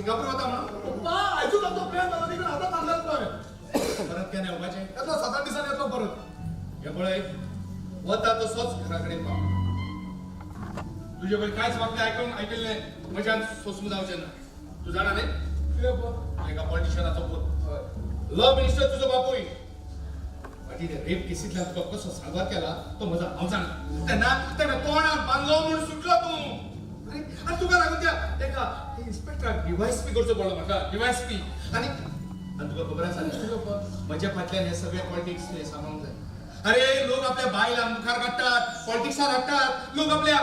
Singapore वता म्हणून. पप्पा, आयजूच आमचो प्लॅन जालो तिकडे. आतां थारलें तुका. परत केन्ना येवपाचें? येतलो, 7-8 दिसांनी येतलो परत. हे पळय, वता तसोच घरा कडेन पाव. तुजे पयर कांयच वाक्य आयकून आयकिल्लें म्हज्यान सोसूंक जावचें ना. तूं जाणा न्ही? कितें पप्पा? तूं एका पॉलिटिशनाचो पूत, लॉ मिनिस्टर तुजो बापूय. फाटीं ते रेप केसींतल्यान तुका कसो साल्वार केला तो म्हजो हांव जाणा. तेन्ना तेणें तोंडाक बांदलो म्हूण सुटलो तूं. आनी आनी तुका लागून त्या एका इन्स्पेक्टराक डिवायस पी करचो पडलो म्हाका, डिवायस पी. आनी आनी तुका खबर आसा न्ही, म्हज्या फाटल्यान हे सगळे पॉलिटिक्स तुवें सांबाळूंक जाय. अरे, लोक आपल्या बायलांक मुखार काडटात, पॉलिटिक्सान हाडटात. लोक आपल्या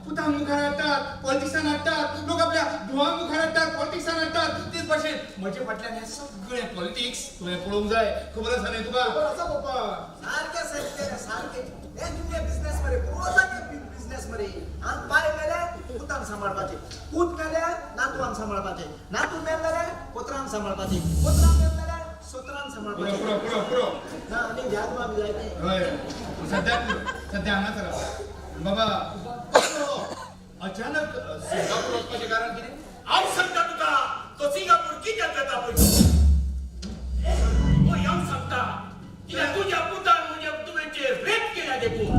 पुतांक मुखार हाडटात, पॉलिटिक्सान हाडटात. लोक आपल्या धुवांक मुखार हाडटात, पॉलिटिक्सान हाडटात. तेच भाशेन म्हज्या फाटल्यान हे सगळे पॉलिटिक्स तुवें पळोवंक जाय. खबर आसा न्ही तुका? खबर आसा पप्पा. सारकें सारकें सारकें. हे तुमगे बिझनेस मरे, रोजाचे बिझनेस मरे. आनी बाय मेल्या पुतान सांबाळपाचे, पूत मेल्या नातवान सांबाळपाचे, नातू मेल जाल्यार पोत्रान सांबाळपाचे, पोत्रान मेल जाल्यार सोत्रान पुरो. सांबाळपाचे. पुरो, पुरो, पुरो. ना आनी घ्यात आमी जायते. हय, सद्याक पुरो. सद्या हांगाच राव बाबा. कसो अचानक सिंगापूर वचपाचें कारण कितें? हांव सांगता तुका, तो सिंगापूर कित्याक वेता पळय. हय, हांव सांगता कित्याक. तुज्या पुतान म्हज्या तुवेंचे रेप केल्या देखून.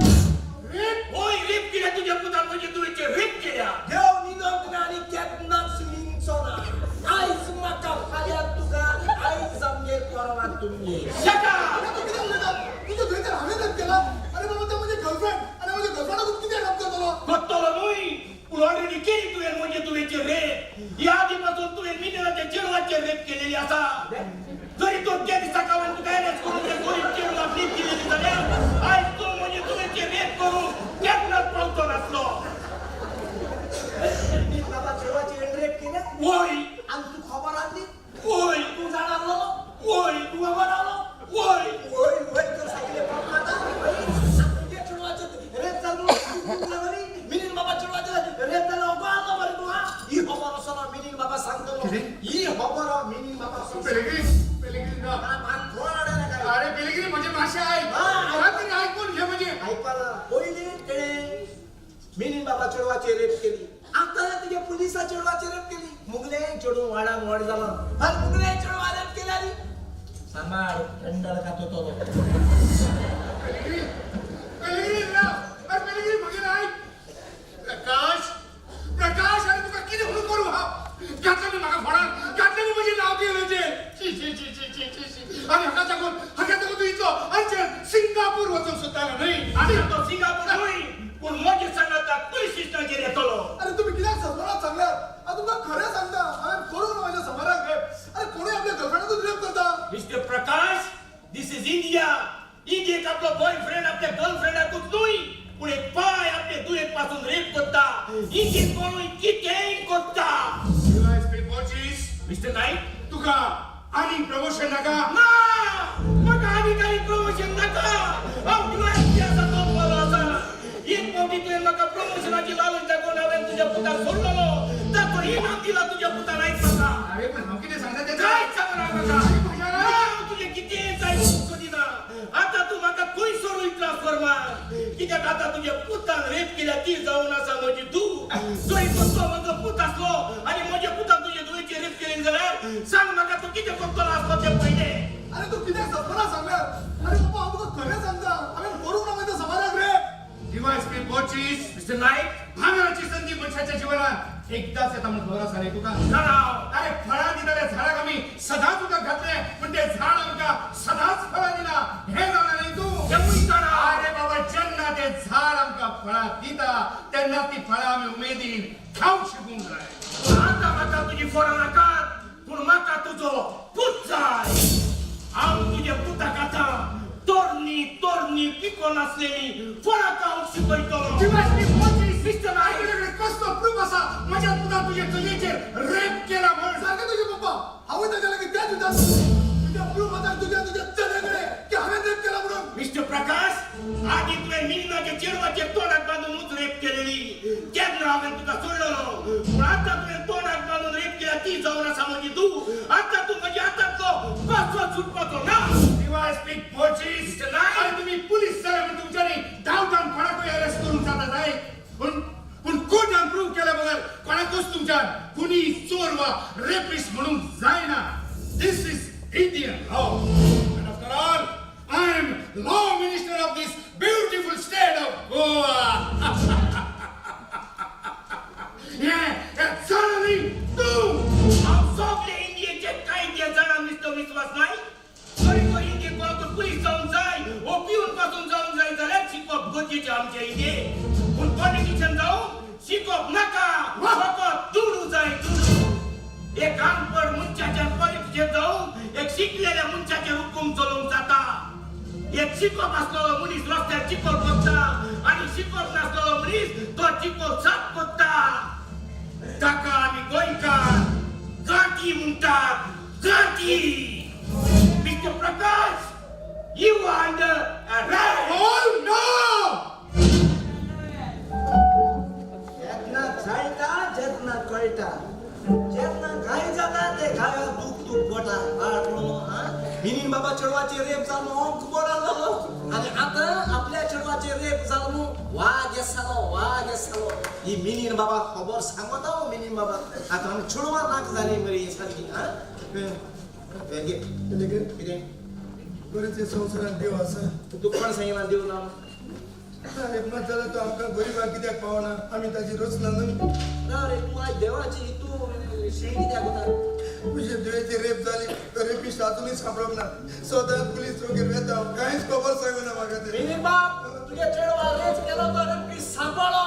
रेप? हय, रेप केल्या. तुज्या पुतान म्हजे तुवेंचे रेप केल्या. देव निदोंक ना आनी केन्नाच न्हिदचो ना. आयज म्हाका, फाल्यां तुका. आयज आमगेर, परवां तुमगेर. शेका. अरे, तूं कितें उलयता? तुज्या धुवेचेर हांवें रेप केला? अरे बाबा, तें म्हजें गर्लफ्रेंड आनी म्हज्या गर्लफ्रेंडाकूच कितें काम करतलो? करतलो न्हय, पूण ऑलरेडी केली तुवें म्हजे तुवेंचे रेप. ह्या आदी पासून तुवें मिनेराच्या चेडवाचेर रेप केलेली आसा. जरी तो त्या दिसा हांवें तुका अरेस्ट करून त्या गरीब चेडवाक रेप केलेली जाल्यार आयज तूं म्हजे तुवेंचे रेप करून केन्नाच पावचो नासलो. बाबा, चेडवाची रेप केल्या? वय. आनी तूं खबर आहली? वय. तूं जाणा आहलो? वय. तूं खबर आहलो? वय. वय वय कर सारकेले पाप खाता. तुगे चेडवाचें रेप जालो तूं जाणानी? मिनीन बाबा चेडवाचें रेप जालें अगो आहलो मरे तूं. हा, ही खबर आसना मिनीन बाबा सांगतलो. कितें? ही खबर मिनीन बाबा सांगतलो. पेलेग्रीन, पेलेग्रीन, राव. कोण आडायला काय? अरे पेलेग्रीन, म्हजें मातशें आयक. हा. हा, तरी आयकून घे म्हजें. आयकपाला पयलीं तेणें मिनीन बाबा चेडवाचेर रेप केली, आतां तुगे पुलिसा चेडवाचेर रेप केली. मुगले चेडूं वाडान व्हड जालां आनी मुगले चेडवा रेप केल्या नी सांबाळ कंडळ खातो तो. पेलेग्रीन, पेलेग्रीन, राव. अरे पेलेग्रीन, म्हगेलें आयक. प्रकाश, प्रकाश, अरे तुका कितें म्हणून करूं हांव? घातलें न्ही म्हाका फोणान, घातलें न्ही म्हजें नांव दिवचें. शी शी शी शी शी शी शी. आनी हाका लागून तूं इतलो अर्जंट सिंगापूर वचूंक सोदतालो न्हय? आतां तो सिंगापूर न्हय, पूण म्हजे सांगाता पुलीस स्टेशनाचेर येतलो. अरे, तुम्ही कित्याक सजमनात सांगल्यात? हांव तुमकां खरें सांगता, हांवें करूंक ना म्हज्या समाराक रेप. अरे, कोणूय आपल्या गर्लफ्रेंडाकूच रेप करता? Mister Prakash, this is India. इंडियेक आपलो बॉयफ्रेंड आपल्या गर्लफ्रेंडाकूच न्हय, पूण एक पाय आपले दुयेंत पासून रेप करता. इंडियेक कोणूय कितेंय करता. डीवायएसपी बोर्जीस. मिस्टर नाईक. तुका आनी प्रमोशन नाका? ना, म्हाका आनी काही प्रमोशन नाका. हांव डिवायएसपी आसा तो बरो आसा. एक फावटी तुवें म्हाका प्रमोशनाची लालच दाखोवन हांवें तुज्या पुताक सोडलेलो. ताचो इनाम दिला तुज्या पुतान आयज म्हाका. अरे, पण हांव कितें सांगता तें कांयच सांगना म्हाका. हांव तुजें कितेंच आयकूंक सोदिना. आतां तूं म्हाका खंयसरूय ट्रान्सफर मार, कित्याक आतां तुज्या पुतान रेप केल्या ती जावन आसा म्हजी धूव. जरी तो तो म्हजो पूत आसलो आनी म्हज्या पुतान तुजे धुवेची रेप केली जाल्यार सांग म्हाका, तूं कितें करतलो आसलो तें पयलें. अरे, तूं कित्याक सजमनात सांगल्यात? अरे बाबा, हांव तुका खरें सांगता, हांवें करूंक ना म्हज्या समाराक rape. DYSP Borges. Mister Naik. भांगराची संधी मनशाच्या जीवनात एकदाच येता म्हणून खबर आसा न्ही तुका? जाणा हांव. अरे, फळां दितल्या झाडाक आमी सदांच उदक घातलें, पण ते झाड आमकां सदांच फळां दिना हें जाणा न्ही तूं? तेवूय जाणा. अरे बाबा, जेन्ना ते झाड आमकां फळां दिता तेन्ना ती फळां आमी उमेदीन खावंक शिकूंक जाय. पूण आतां म्हाका तुजी फळां नाकात, पूण म्हाका तुजो पूत जाय. हांव तुज्या पुताक आतां तरणी तरणी पिकोन आसलेली फळां खावंक शिकयतलो. डीवायएसपी बोर्जीस. मिस्टर नाईक. तुझ्याकडे कसलो प्रूफ आसा माझ्या पुतान तुझ्या चलयेचेर रेप केला म्हण? सारकें तुजें पप्पा. हांवूय ताच्या लागीं त्याच विचारता. तुज्या प्रूफ आसा तुज्या तुज्या चलये कडेन की हांवें रेप केला म्हणून? मिस्टर प्रकाश, आदी तुवें मिलिनाच्या चेडवाचेर तोंडाक बांदूनच रेप केलेली तेन्ना हांवें तुका सोडलेलो, पूण आतां तुवें तोंडाक बांदून रेप केल्या ती जावन आसा म्हजी धूव. आतां तूं म्हज्या हातांतलो कसो सुटपाचो ना. डीवायएसपी बोर्जीस. मिस्टर नाईक. अरे, तुम्ही पुलीस जाले म्हण तुमच्यांनी धांवतान कोणाकूय अरेस्ट करूंक जाता जाय, पूण पूण कोर्टान प्रूव्ह केल्या बगर कोणाकूच तुमच्यान खुनी, चोर वा रेपिस्ट चेंज जावन एक शिकलेल्या मनशाचेर हुकूम चलोवंक जाता. एक शिकोप आसलेलो मनीस रस्त्यार चिकोल कोत्ता आनी शिकोप नासलेलो मनीस तो चिकोल साफ कोत्ता. ताका आमी गोंयकार गांठी म्हणटात, गांठी. Mister Prakash, you are under arrest. Oh no! जेन्ना जायता जेन्ना कळटा, जेन्ना घाय जाता ते घाया दूख दूख पोटा. मिनीन बाबा चेडवाचे रेप जालो हो खबर आसलो, आनी आतां आपल्या चेडवाचे रेप जालो न्हू वाग येसालो, वाग येसालो. ही मिनीन बाबा खबर सांगता हो. मिनीन बाबा आतां आमी चेडवां नाक जाली मरे ही सारकी. आं, कितें? बरें, संवसारांत देव आसा. तुका कोण सांगिना देव ना? रेप जाल्यार तो आमकां गरिबांक कित्याक पावना? आमी ताची रचना न्हय. ना रे, तूं आयज देवाची तूं शेण कित्याक वता? म्हजे धुवेची रेप जाली तो रेपिस्ट आजुनूय सांपडोंक ना. सदांच पुलीस चौकेर वेता हांव, कांयच खबर सांगना म्हाका ते. मिनीन बाब, तुगे चेडवा रेप केलो तो रेपिस्ट सांपडलो.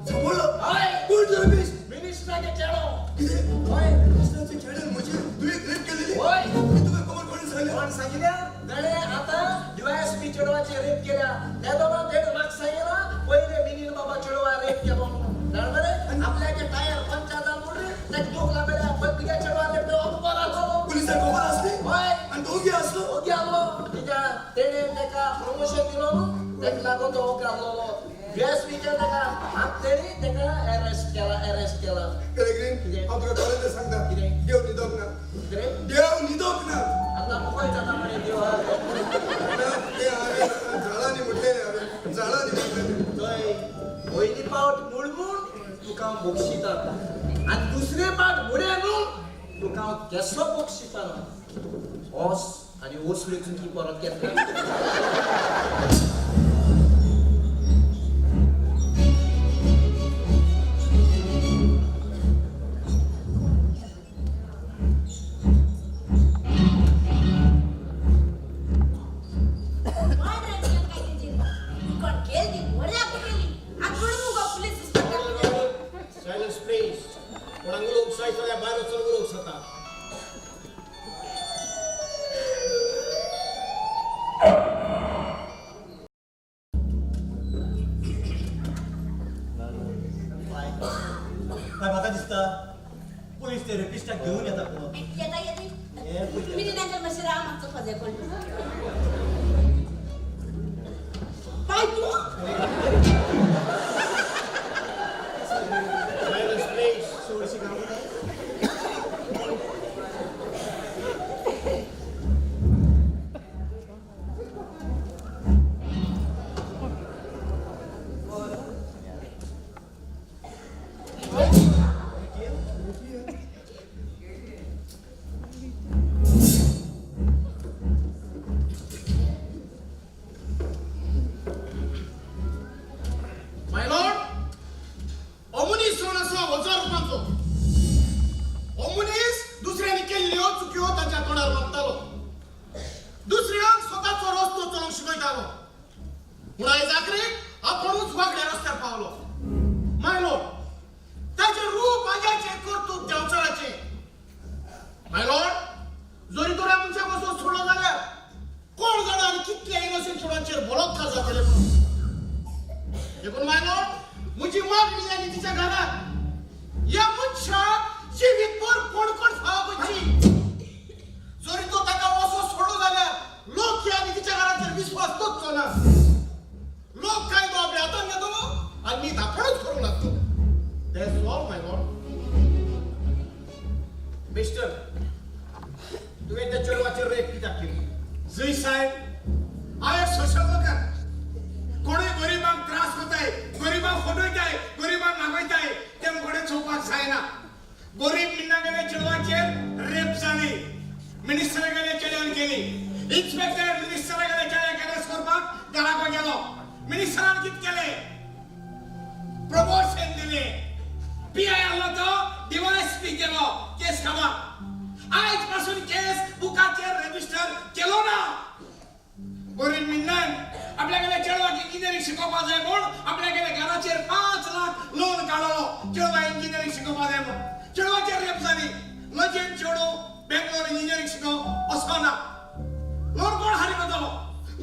सांपडलो? हय. कोण तो रेपिस्ट? मिनिस्टराचे चेडो. कितें? हय. मिनिस्टराचे चेड्यान म्हजे धुवेक रेप केलेली? हय. हें तुका खबर कोणी सांगलें? कोण सांगिल्ल्या? तेणे आतां डीवायएसपी चेडवाचे रेप केल्या तेदोना तेणे म्हाका सांगिना पयले मिनीन बाबा चेडवा रेप केलो म्हणून. जाण मरे, आपल्याचे टायर पंचर जाल म्हणून तेका दूख लागल्या, पण तुगे चेडवा रेप तो खबर आसलो. पुलिसांक खबर आसली? हय. आनी तो ओगी आसलो? ओगी आसलो. कित्याक तेणे तेका प्रमोशन दिलो न्हू, तेका लागून तो ओगी आसलो. डीवायएसपीचे तेका आतां तेणी तेका अरेस्ट केला, अरेस्ट केला. पेरेग्रीन, हांव तुका खरें तें सांगता. कितें? देव न्हिदोंक ना. कितें? देव न्हिदोंक ना. आतां मुखार जाता मरे देव. ना, तें हांवें झाडांनी म्हटलेलें, हांवें झाडांनी म्हटलेलें. थंय पयली पावट मुळमूण तुका हांव बक्षिता आनी दुसरे पावट मुळे न्हू तुका हांव केसो बक्षिता. ओस आनी ओसल्यो चुकी परत केन्ना. Silence please. कोणाक उलोवंक जाय जाल्यार भायर वचून उलोवंक जाता. काय म्हाका दिसता, पुलीस ते रेपिस्टाक घेवन येता कोण. येता येते. मिनी नंतर मातशें राव, मातसो खोजे कोण पाय तूं. Silence please. चडशी काम. My Lord, हो मनीस जावन आसा हजार रुपयांचो. हो मनीस दुसऱ्यांनी केल्ल्यो चुक्यो ताच्या तोंडार मागतालो, दुसऱ्यांक स्वताचो रस्तो चलोवंक शिकयतालो, पूण आयज आखरीक आपुणूच वागड्या रस्त्यार पावलो. My Lord, ताचें रूप आज्याचें, कर्तूब देंवचाराचें. My Lord, जरी तर ह्या मनशाक वचून सोडलो जाल्यार कोण जाणा आनी कितल्या इनोसंट चेडवांचेर बलात्कार जातले म्हणून. देखून my Lord, म्हजी मागणी आनी तिच्या घरात ह्या मनशाक जिवीतभर कोणकोण फाव करची. जरी तो ताका वचो सोडलो जाल्यार लोक ह्या आनी तिच्या घराचेर विस्वास दवरचो ना. लोक कायदो आपल्या हातान घेतलो आनी नीत आपणूच करूंक लागतलो. That's all, my lord. Mister, तुवें त्या चेडवाचेर रेप कित्याक केली? जुई साहेब, हांव एक सोशल वर्कर. कोणूय गरिबांक त्रास करताय, गरिबांक फटयताय, गरिबांक नागयताय ते कडेन चोवपाक जायना. गरीब मिन्नागेल्या चेडवाचेर रेप जाली, मिनिस्टरा गेल्या चेड्यान केली. इन्स्पेक्टर मिनिस्टरा गेल्या चेड्याक अरेस्ट करपाक घराक गेलो. मिनिस्टरान कितें केलें? प्रमोशन दिलें. पीआय आसलो तो डीवायएसपी केलो. केस काबार. आयज पासून केस बुकाचेर रजिस्टर केलो ना. गरीब मिन्नान आपल्या गेल्या चेडवाक इंजिनियरींग शिकोवपाक जाय म्हूण आपल्या गेल्या घराचेर 5 लाख लोन काडलो, चेडवा इंजिनियरींग शिकोवपाक जाय म्हूण. चेडवाचेर रेप जाली. लजेन चेडू बेंगलोर. वचना. लोन कोण हारी करतलो?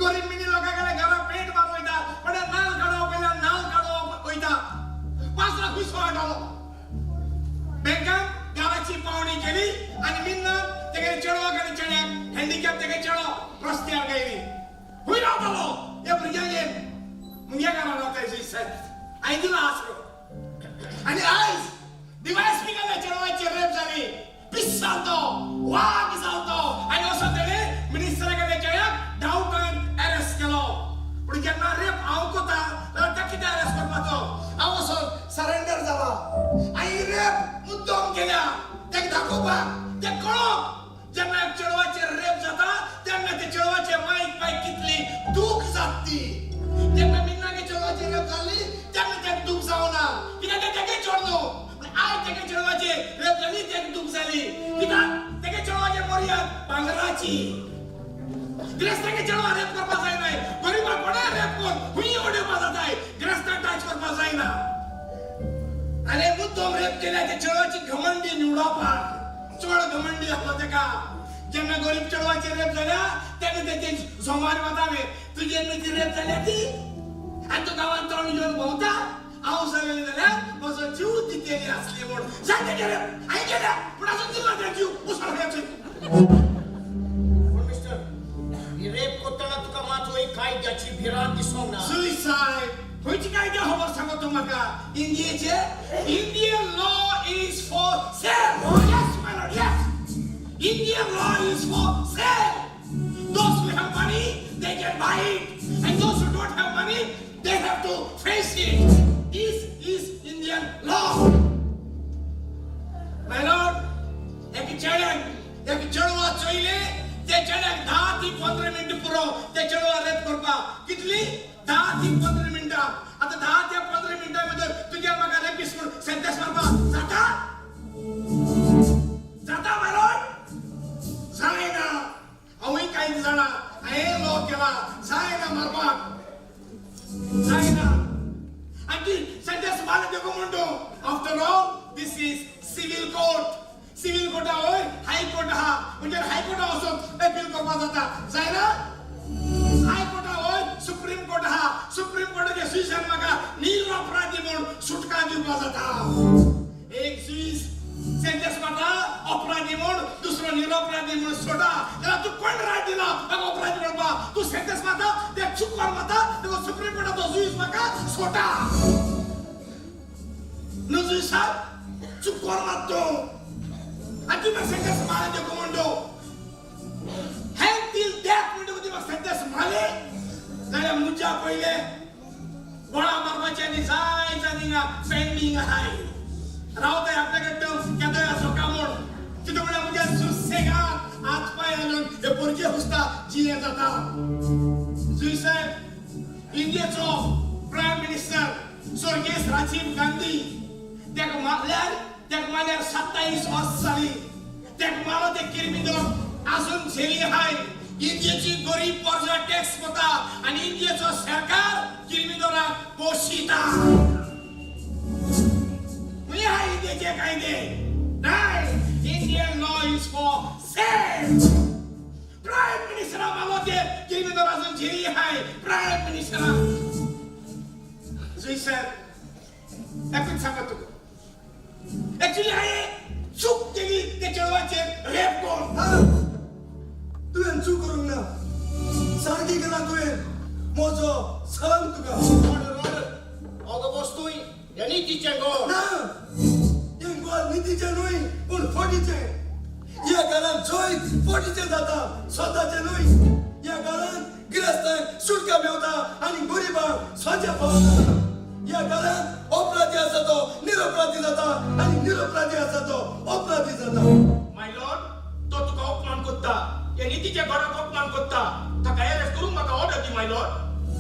गरीब मिनी लोकां गेले घरा पेंट मारून वयता, पण नाल काडोवप पयल्यान नाल काडोवप वयता. 5 लाख पयसो हाडलो बँकान, घराची पावणी केली आनी मिन्नान तेगेले चेडवाक आनी चेड्याक हँडिकॅप तेगे चेडो रस्त्यार गेली. खंय रावतालो ह्या भुरग्यांगेर? मुगे घरा रावताय साहेब. हांवें दिलो आसरो आनी आयज डिवायस गेल्या चेडवाची रेप जाली. पिस जालो तो, वाग जालो तो आनी असो तेणें मिनिस्टरा गेल्या चेड्याक डावटान अरेस्ट केलो. पूण जेन्ना रेप हांव कोता जाल्यार ताका कितें अरेस्ट करपाचो? हांव वचोन सरेंडर जाला. हांवें रेप मुद्दम केल्या तेका दाखोवपाक, तेका कळोवप जेन्ना एक चेडवाचेर रेप जाता तेन्ना ते चेडवाचे मायक पायक कितली दूख जाता ती. जेन्ना मिन्नागे चेडवाचेर रेप जाली तेन्ना तेका दूख जावना, कित्याक तें तेगे चेडो न्हू. पूण आयज तेगे चेडवाचेर रेप जाली, तेका दूख जाली, कित्याक तेगे चेडवाचे मर्याद भांगराची. गिरेस्तांगे चेडवा रेप करपाक जायनाय. गरिबाक कोणाय रेप कर, हुंय उडोवपाक जाताय, गिरेस्तांक टच करपाक जायना. आनी मुद्दम रेप केल्या ते चेडवाची घमंडी निवडोवपाक. चड घमंडी आसलो तेका. जेन्ना गरीब चेडवाची रेप जाल्या तेन्ना तेचे सोमार वताले, तुजे ती रेप जाल्या ती आनी तूं गांवांत तोंड घेवन भोंवता. हांव जालें जाल्यार म्हजो जीव दितेली आसली म्हूण जायते केले हांवें केल्या, पूण आजून दिलो त्या जीव उसळ. पूण मिस्टर, ही रेप करतना तुका मातूय कायद्याची भिरांत दिसोंक ना? सुसायड खंयची कायद्या खबर सांगो तूं म्हाका इंडियेचे? Indian law is for sale. Yes, my lord, yes. Indian law is for sale. Those who have money, they can buy it, and those who don't have money, they have to face it. This is Indian law, my lord. एक चेड्याक, एक चेडवा चोयले, ते चेड्याक 10 ती 15 मिनटां पुरो ते चेडवा rape करपाक. कितली? 10 ती 15 मिनटां. आतां 10 ते 15 मिनटां भितर तुज्या म्हाका रेपिस्ट म्हूण सेंटेन्स मारपाक जाता? जाता, my lord? जायना. हांवूय कांय जाणा, हांवें लॉ केला. जायना मारपाक, जायना. आनी ती सेंटेन्स मारले देखून म्हणतो, after all this is civil court. Civil Carta वयर हाय कोर्ट आहा, म्हणजे हाय कोर्टा वचून अपील करपाक जाता. जायना? हाय कोर्टा वयर सुप्रीम कोर्ट आहा. सुप्रीम कोर्टाच्या जुईसान म्हाका निरपराधी म्हूण सुटका दिवपाक जाता. एक जुईस सेंटेन्स मारता अपराधी म्हूण, दुसरो निरपराधी म्हूण सोडा. जाल्यार तूं कोण राय दिला म्हाका अपराधी म्हणपाक? तूं सेंटेन्स मारता ते चुकवान मारता. देखून सुप्रीम कोर्टाचो जुईस म्हाका सोडा. न्हू जुईस साहब, चुकवान मारतो आनी तुमी सेंटेन्स मारले देखून म्हणतो हँग टील डेथ म्हणटा. तुमी सेंटेन्स मारले जाल्यार मुज्या पयले गोळा मारपाचे आनी जाय जाय थिंगा पेंडींग आहाय रावताय आपल्याकडे टर्म्स केदोय आसो का म्हूण. तितू म्हळ्यार मुगे सुसेगाद हात पांय घालून हे पोरगे हुसता जिये जाता. जुई साहेब, इंडियेचो प्रायम मिनिस्टर स्वर्गेस्त राजीव गांधी, तेका मारल्यार 27 वर्स जाली. तेका मारलो ते किर्मिदोन अजून झेली हाय. इंडियेची गरीब प्रजा टॅक्स वता आनी इंडियेचो सरकार किर्मिदोनाक पोशिता. खंय आहाय इंडियेचे कायदे? नाय. Indian law is for sale. Prime मिनिस्टरा मारलो ते किर्मिदोन अजून झेली हाय प्रायम मिनिस्टरा. जुई साहेब, एकूच सांगा तुका, एक्चुअली हांवें चूक केली ते चेडवाचेर रेप कोण. हा, तुवें चूक करूंक ना, सारकी केला तुवें. म्हजो सलाम तुका. Order, order. अगो बस, तूं ह्या नितीचें गोड. ना, हें गोल नितीचें न्हय पूण फटीचें. ह्या घरांत जैत फटीचें जाता, स्वताचें न्हय. ह्या घरांत गिरेस्तांक सुटका मेवता आनी गरिबांक सजा पावता. ह्या घरांत अपराधी आसा तो निरपराधी जाता आनी निरपराधी आसा तो अपराधी जाता. My lord, तो तुका अपमान करता. ह्या नितीच्या घराक अपमान करता. ताका अरेस्ट करूंक म्हाका order the, my lord.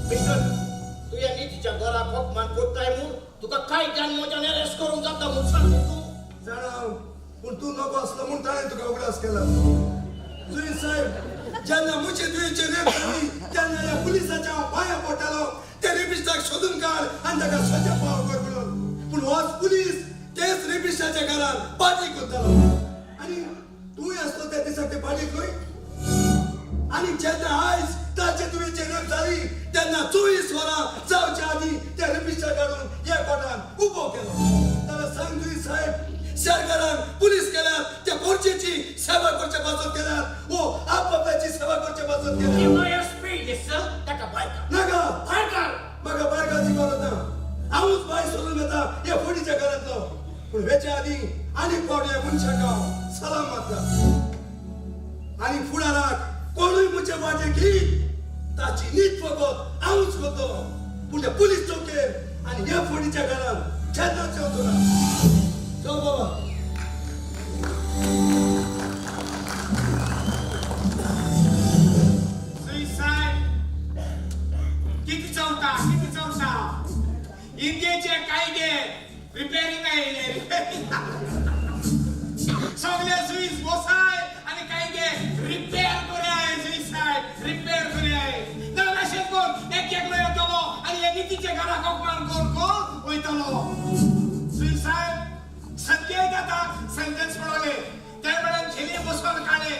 Mister, तूं ह्या नितीच्या घराक अपमान करताय म्हूण तुका कायद्यान म्हज्यान अरेस्ट करूंक जाता म्हूण सांग तूं. जाणा हांव, पूण तूं नको आसलो म्हूण ताणें तुका उगडास केला. जुई साहेब, जेन्ना म्हजे दुयेचे रेप जाली तेन्ना ह्या पुलिसाच्या हांव पांयां पडटालो, ते रेपिस्टाक सोदून काड आनी ताका सजा पाव कर म्हणून. पूण होच पुलीस तेच रेपिस्टाच्या घरान पार्टी करतालो. आनी तूंय आसलो त्या दिसाक ते पार्टीक न्हय? आनी जेन्ना आयज ताचे तुवेचे रेप जाली तेन्ना 24 वरां जावच्या आदी त्या रेपिस्टाक काडून ह्या कोर्टान उबो केलो. ताका सांग तुवें साहेब, सरकारान पुलीस केल्यात त्या पोरचेची सेवा करचे पासत केल्यात वो आपआपल्याची सेवा करचे पासत केल्यात. एसपी दिसता ताका भायर काड. नाका, भायर काड. म्हाका भायर काडची गरज ना. हांवूच भायर सरून येता ह्या फोडीच्या घरांतलो. पूण वेच्या आदीं आनीक फावट ह्या मनशाक हांव सलाम मारता आनी फुडाराक कोणूय म्हजे वाटे घेयत ताची नीत फकत हांवूच करतलो. पूण त्या पुलीस चौकेर आनी ह्या फोडीच्या घरान केन्नाच येवचो ना. चल बाबा. सुसाईड किती चौथा, किती चौथा. इंडियेचे कायदे रिपेरिंग आयले, रिपेरिंग. सगळे स्वीस बसाय आणि कायदे रिपेर करूया. सुसाईड रिपेर करूया. ना अशें कोण एक एकलो येतलो आनी हे नितीच्या घराक अपमान कोण कोण वयतलो. सुसाईड संजय दत्ता सेंटेन्स पडवले, त्या वेळान झेली बसोन काडले,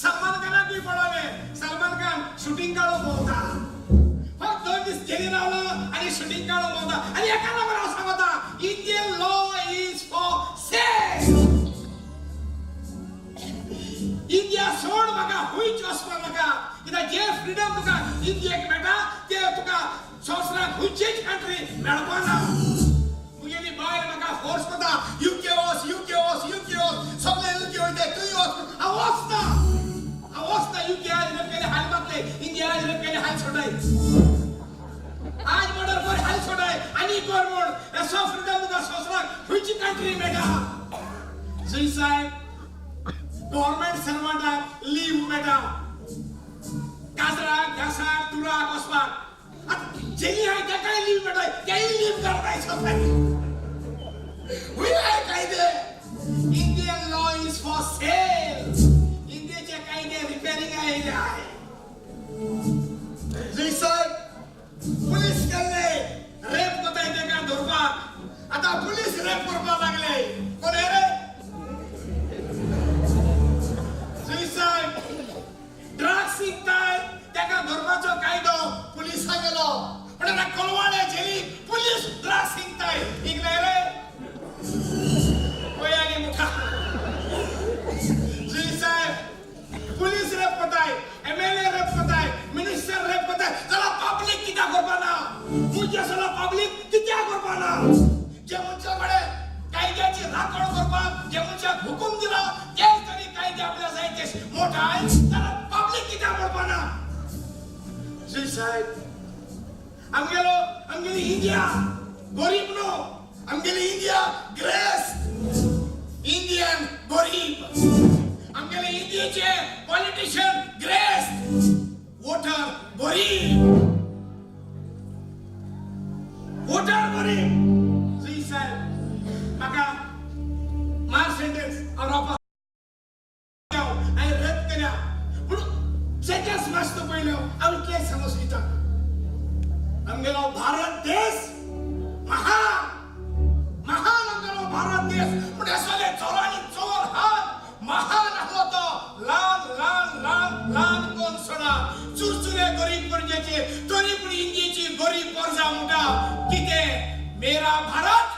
सलमान खानाकूय पडवले. सलमान खान शूटिंग काडूंक भोंवता, फक्त 2 दीस जेली रावलो आणि शूटिंग काडूंक भोंवता. आनी एका लागून हांव सांगता, Indian law is for sale. India सोड, म्हाका खंयच वचपाक नाका. कित्याक जे फ्रिडम तुका इंडियेक मेळटा ते तुका संवसारांत खंयचेच कंट्री मेळपा ना. मुगेली बायल म्हाका फोर्स करता, युके वच, युके वच, युके वच, सगळे युके वयता, तूंय वच. हांव वचना, हांव वचना. युके आज रेप केले हाल मारले, इंडिया आज रेप केले हाल सोडाय, आज मर्डर कर हाल सोडाय आनी कर म्हूण. असो फ्रिडम तुका संवसाराक खंयची कंट्री मेळटा? जुई साहेब, गव्हर्मेंट सर्वंटाक लीव मेळटा काजराक, घासाक, टुराक वचपाक. आतां जेली आहाय तेकाय लीव मेळटा, तेय लीव काडटाय सोताय. हुंय आहाय कायदे? Indian law is for sale. इंडियेचे कायदे रिपेरिंग आयले आहाय. जुई साहेब, पुलीस केल्ले रेप कोताय तेका धरपाक, आतां पुलीस रेप करपाक लागले. कोण हे रे? जुई साहेब, ड्रग्स विकताय तेका धरपाचो कायदो पुलिसां गेलो, पण आतां कोलवाळे झेली पुलीस ड्रग्स विकताय. इकले रे पळय आनी मुखार. जुई साहेब, पुलीस रेप कोताय, एमएलए रेप कोताय, मिनिस्टर रेप कोताय, जाल्यार पब्लीक कित्याक करपा ना? मुजे सगळो पब्लीक कित्याक करपा ना? जे मनशा कडेन कायद्याची राखण करपाक जे मनशाक हुकूम दिला ते तरी कायदे आपल्या जाय ते मोठाय, जाल्यार पब्लीक कित्याक करपा ना? जुई साहेब, आमगेलो आमगेली इंडिया गरीब न्हू, आमगेली इंडिया ग्रेस. इंडियन गरीब. आमगेले इंडियेचे पॉलिटिशियन ग्रेस, वोटर गरीब, वोटर गरीब. जुई साहेब, म्हाका मार सेंटेन्स हांव रावपाक हांवें रद्द केल्या, पूण सेंटेन्स मातसो पयलो हांव इतलें सांगूंक सोदता, आमगेलो भारत देश महान, महान आमगेलो भारत देश. पूण हे सगळे चोरांनी चोर हात महान आसलो तो ल्हान ल्हान ल्हान ल्हान कोण सोडा चुरचुरे गरीब प्रजेचे, तरी पूण इंडियेची गरीब प्रजा म्हणटा कितें? मेरा भारत